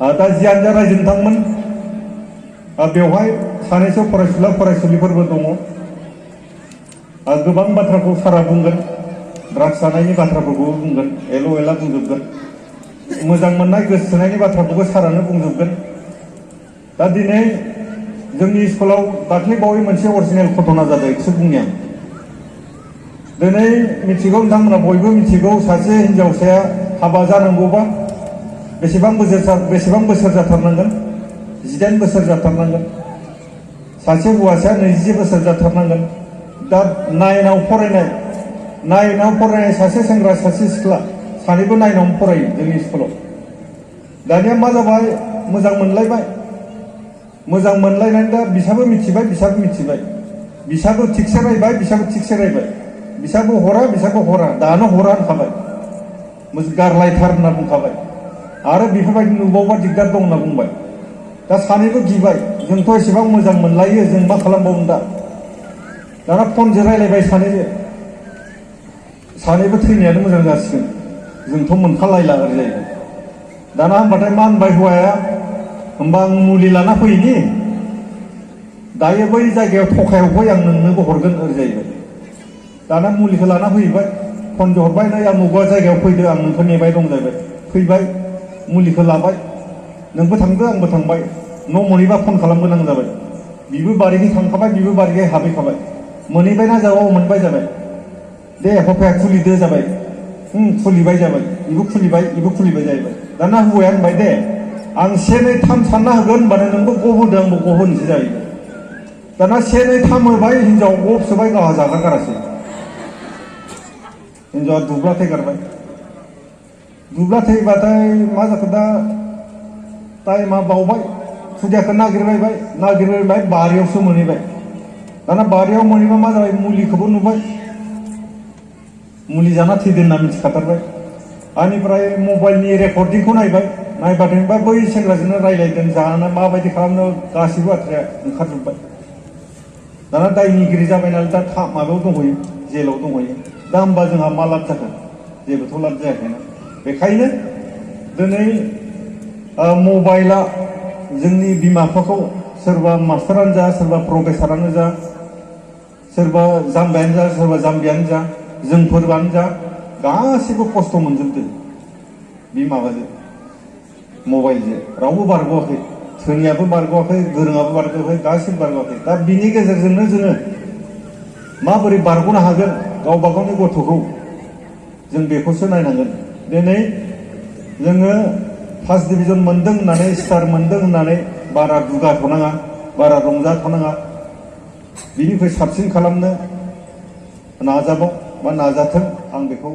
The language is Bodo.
दा जियानो जा रायजो नोंथांमोन बेवहाय सानैसो फरायसुला फरायसुलिफोरबो दङ। गोबां बाथ्राखौ सारा बुंगोन, ड्राग्स जानायनि बाथ्राफोरखौबो बुंगोन, एल' एला बुंजोबगोन, मोजां मोननाय गोसो थोनायनि बाथ्राखौबो सारानो बुंजोबगोन। दा दिनै जोंनि स्कुलाव दाख्लै बावै मोनसे अरिजिनेल घटना जादों, बेखौसो बुंनि आं। दिनै मिथिगौ, नोंथांमोना बयबो मिथिगौ, सासे हिन्जावसाया हाबा जानांगौबा बेसेबां बोसोर जाथारनांगोन? 18 बोसोर जाथारनांगोन। सासे हौवासाया 20 बोसोर जाथारनांगोन। दा नाइनाव फरायनाय सासे सेंग्रा सासे सिख्ला सानैबो नाइनावनो फरायो जोंनि स्कुलाव। दानिया मा जाबाय, मोजां मोनलायबाय, मोजां मोनलायनानै दा बिसाबो मिथिबाय, बिसाबो मिथिबाय, बिसाबो थिगसे रायबाय, बिसाबो थिगसे रायबाय, बिसाबो हरा, बिसाबो हरा, दानो हरा होनखाबाय, गारलायथार होनना बुंखाबाय, आरो बेफोरबायदि नुबावबा दिगदार दं होनना बुंबाय। दा सानैबो गिबाय, जोंथ' एसेबां मोजां मोनलायो, जों मा खालामबावनो दा? दाना फनजों रायलायबाय सानैबो थैनायानो मोजां जासिगोन, जोंथ' मोनखालायला ओरै जाहैबाय। दाना होनबाथाय मा होनबाय हौवाया, होमबा आं मुलि लाना फैनि, दायो बै जायगायाव थखायाव फै, आं नोंनोबो हरगोन ओरै जाहैबाय। दाना मुलिखौ लाना फैबाय, फनजों हरबाय, नै आमुगा जायगायाव फैदो, आं नोंखौ नेबाय दं जाहैबाय। फैबाय, मुलिखौ लाबाय, नोंबो थांदो आंबो थांबाय, न' मोनहैबा फन खालामगोनां जाबाय। बिबो बारिखै थांखाबाय, बिबो बारिखै हाबहैखाबाय। मोनहैबायना जाबाय, मोनबाय जाबाय, दे हफाया खुलिदो जाबाय। खुलिबाय जाबाय, इबो खुलिबाय, इबो खुलिबाय जाहैबाय। दाना हौवाया होनबाय, दे आं 1, 2, 3 सानना होगोन, होनबानो नोंबो गहोदो, आंबो गहोनोसै जाहैबाय। दाना 1, 2, 3 होबाय, हिनजाव गब सोबाय, गावहा जाग्रा गारासै। हिनजावा दुब्ला थैगारबाय। दुब्ला थैबाथाय मा जाखो, दा टाइमा बावबाय, खुदियाखौ नागिरबाय, बारियावसो मोनहैबाय। दाना बारियाव मोनहैबा मा जाबाय, मुलिखौबो नुबाय, मुलि जाना थैदों होनना मिथिखाथारबाय। आंनिफ्राय मबाइलनि रेकर्डिंखौ नायबाथाय बै सेंग्राजोंनो रायलायदों, जाना माबायदि खालामनो, गासैबो बाथ्राया ओंखारजोब्बाय। दाना दायनिगिरि जाबाय नालाय, दा माबायाव दंहैयो, जेलाव दंहैयो। दा होमबा जोंहा मा लाब जाखो? जेबोथ' लाब जायाखैना। बेखायनो दिनै मबाइला जोंनि बिमा बिफाखौ, सोरबा मास्टारानो जा, सोरबा प्रफेसारानो जा, सोरबा जाम्बायानो जा, सोरबा जाम्बियानो जा, जोंफोरबानो जा, गासैबो खस्थ' मोनजोबदों बे माबाजों, मबाइलजों। रावबो बारग'वाखै, सोरनियाबो बारग'वाखै, गोरोङाबो बारग'वाखै, गासिबो बारग'वाखै। दा बिनि गेजेरजोंनो जोङो माबोरै बारग'नो हागोन गावबा गावनि गथ'खौ, जों बेखौसो नायनांगोन। दिनै जोङो फार्स्ट डिभिजन मोनदों होननानै, स्टार मोनदों होननानै बारा दुगाथ'नाङा, बारा रंजाथ'नाङा। बिनिफ्राय साबसिन खालामनो नाजाथों, आं बेखौ